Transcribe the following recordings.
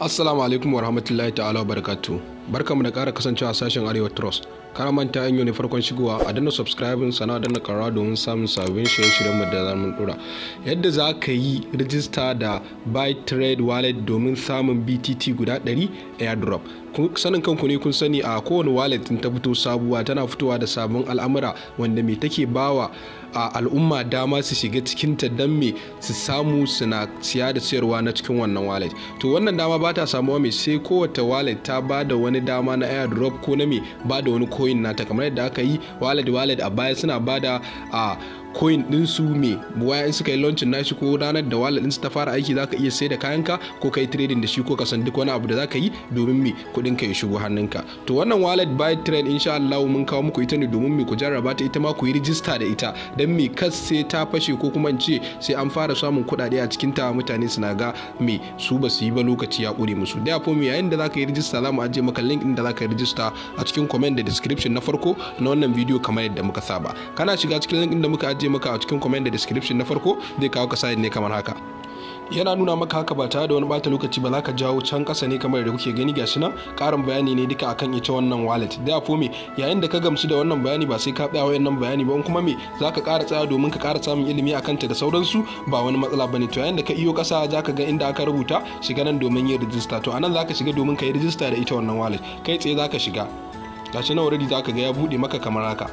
Assalamu alaikum wa rahmatullahi ta'ala wa barakatu. Barkamu da ƙara kasancewa a sashen Arewa Trust. Kar manta an ne farkon shigowa a danna subscribing sana danna ƙararrawa domin samun sabbin shirye-shiryen mu da zamu dora. Yadda za ka yi rijista da Buy Trade Wallet domin samun BTT guda 100 airdrop. Sanin kanku ne kun sani a kowane wallet ta fito sabuwa tana fitowa da sabon al'amura wanda me take bawa a al'umma dama su shiga cikinta don me su samu suna siya da siyarwa na cikin wannan wallet. To wannan dama ba ta samuwa mai sai kowace wallet ta ba da wani dama na airdrop ko na me ba da wani coin nata, kamar yadda aka yi wallet wallet a baya suna ba da a coin ɗinsu me waya in suka yi launching nashi ko ranar da wallet ɗinsu ta fara aiki, zaka iya sai da kayanka ko kai trading da shi ko ka san duk wani abu da zaka yi domin me kuɗin ka ya shigo hannunka. To wannan wallet Buy Trade, insha Allah mun kawo muku ita ne domin me ku jarraba ta, ita ma ku yi rijista da ita dan me kas sai ta fashe ko kuma in ce sai an fara samun kuɗaɗe a cikin ta, mutane suna ga me su ba su yi ba, lokaci ya ƙure musu. Da me yayin da zaka yi rijista, za mu ajiye maka link ɗin da zaka yi rijista a cikin comment da description na farko na wannan bidiyo. Kamar yadda muka saba, kana shiga cikin link ɗin da muka ajiye maka a cikin comment da description na farko, zai kawo ka site ne kamar haka. Yana nuna maka haka, ba tare da wani bata lokaci ba za ka jawo can kasa ne kamar da kuke gani. Gashi nan karin bayani ne duka akan ita wannan wallet. Da me yayin da ka gamsu da wannan bayani, ba sai ka tsaya wayannan bayani ba. In kuma me za ka ƙara tsaya domin ka ƙara samun ilimi akan ta da sauransu, ba wani matsala bane. To yayin da ka iyo kasa, za ka ga inda aka rubuta "shiga nan domin yin rijista". To anan za ka shiga domin ka yi rijista da ita wannan wallet. Kai tsaye za ka shiga. Gashi nan already za ka ga ya buɗe maka kamar haka.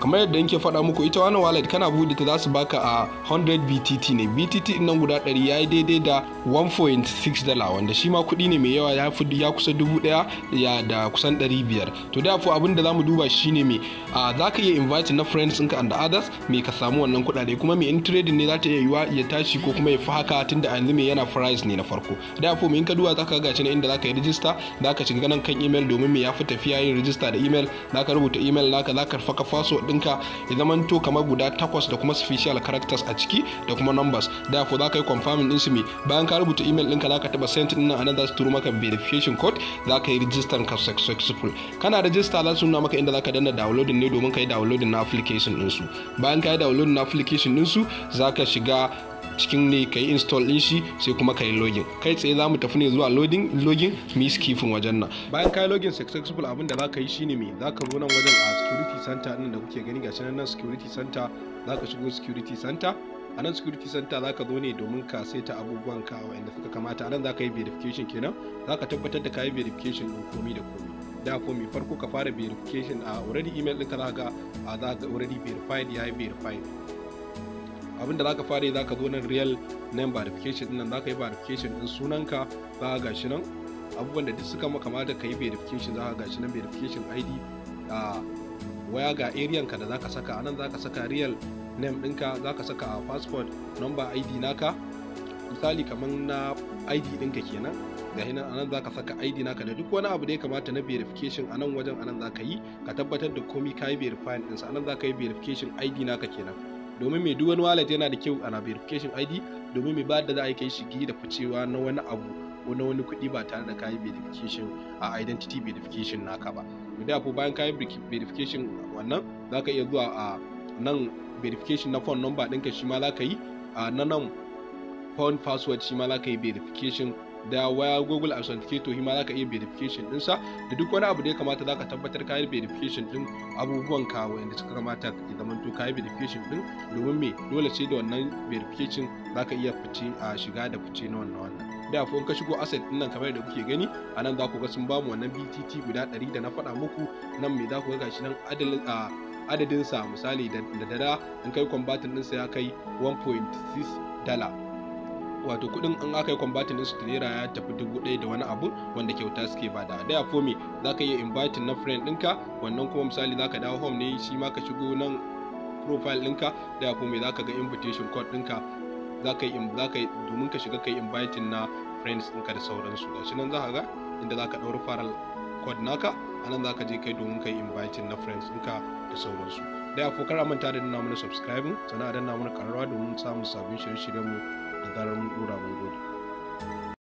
Kamar yadda yake faɗa muku, ita wannan wallet kana buɗe ta za su baka a 100 BTT ne. BTT nan guda 100 ya yi daidai da 1.6 dala, wanda shi ma kuɗi ne mai yawa, ya fi ya kusa 1000 ya da kusan 500. To da abin da zamu duba shine me a za ka iya invite na friends ɗinka and others, me ka samu wannan kuɗaɗe. Kuma me in trading ne, za ta iya yiwa ya tashi ko kuma ya fi haka, tunda a yanzu me yana price ne na farko. Da me in ka duba, za ka ga ne inda za ka yi register. Za ka shiga nan kan email domin me ya fi tafiya yin register da email. Za ka rubuta email naka, za ka faka password ɗinka ya zamanto kamar guda takwas da kuma special characters a ciki da kuma numbers. Therefore za ka yi confirming ɗin su. Me bayan ka rubuta email ɗinka, za ka taɓa send ɗin nan. Anan za su turo maka verification code, za ka yi register ka successful. Kana register, za su nuna maka inda za ka danna downloading ne domin ka yi downloading na application ɗinsu. Bayan ka yi downloading na application ɗinsu, za ka shiga cikin ne ka yi install din shi, sai kuma ka yi login. Kai tsaye za mu tafi ne zuwa loading login, mu yi skipping wajen nan. Bayan ka yi login successful, abin da za ka yi shine me za ka zo nan wajen a security center din da kuke gani. Gashi nan security center, za ka shigo security center. A nan security center za ka zo ne domin ka saita abubuwan ka wanda suka kamata. A nan za ka yi verification kenan, za ka tabbatar da ka yi verification din komi da komi. Da komi farko ka fara verification a already email ɗinka, za ga already verified, ya yi verified. Abin da zaka fara yi, zaka zo nan real name verification din nan, zaka yi verification din sunanka. Za ka gashi nan abubuwan da duk suka kamata ka yi verification. Za ka gashi nan verification ID a waya, ga area ka da zaka saka. Anan zaka saka real name ɗinka, zaka saka a passport number, ID naka, misali kamar na ID ɗinka kenan. Ga nan anan zaka saka ID naka da duk wani abu da ya kamata na verification a nan wajen. Anan zaka yi ka tabbatar da komai ka yi verifying ɗinsa. Anan zaka yi verification ID naka kenan, domin mai duk wani wallet yana da kyau ana verification ID, domin mai ba da za a yi kai shigi da ficewa na wani abu ko na wani kuɗi ba tare da kayi verification a identity verification naka ba. To da bayan kayi verification wannan, za ka iya zuwa a nan verification na phone number ɗinka, shi ma za ka yi a na nan phone password, shi ma za ka yi verification da waya Google Authenticator, shi ma za ka iya verification ɗinsa da duk wani abu da ya kamata. Za ka tabbatar ka yi verification ɗin abubuwan ka wanda suka kamata ya zamanto ka yi verification ɗin, domin me dole sai da wannan verification za ka iya fice a shiga da fice na wannan. Da in ka shigo asset ɗin nan kamar da kuke gani a nan, za ku ga sun bamu wannan BTT guda 100 da na faɗa muku nan. Me za ku ga gashi nan adadin sa, misali da dala in kai converting ɗinsa ya kai 1.6 dala, wato kudin in aka yi converting din su da naira ya tafi 1000 da wani abu, wanda kyauta suke bada. Da ya me za ka iya inviting na friend ɗinka. Wannan kuma misali za ka dawo home ne, shi ma ka shigo nan profile ɗinka. Da ya me za ka ga invitation code ɗinka, za ka yi domin ka shiga kai inviting na friends ɗinka da sauransu. Gashi nan za ka ga inda za ka ɗau referral code naka. Anan za ka je kai domin kai inviting na friends ɗinka da sauransu. Da ya kar a manta da danna mana subscribing, sannan a danna mana ƙararrawa domin samun sabbin shirye-shiryenmu da zarar mun ɗora. Mun gode.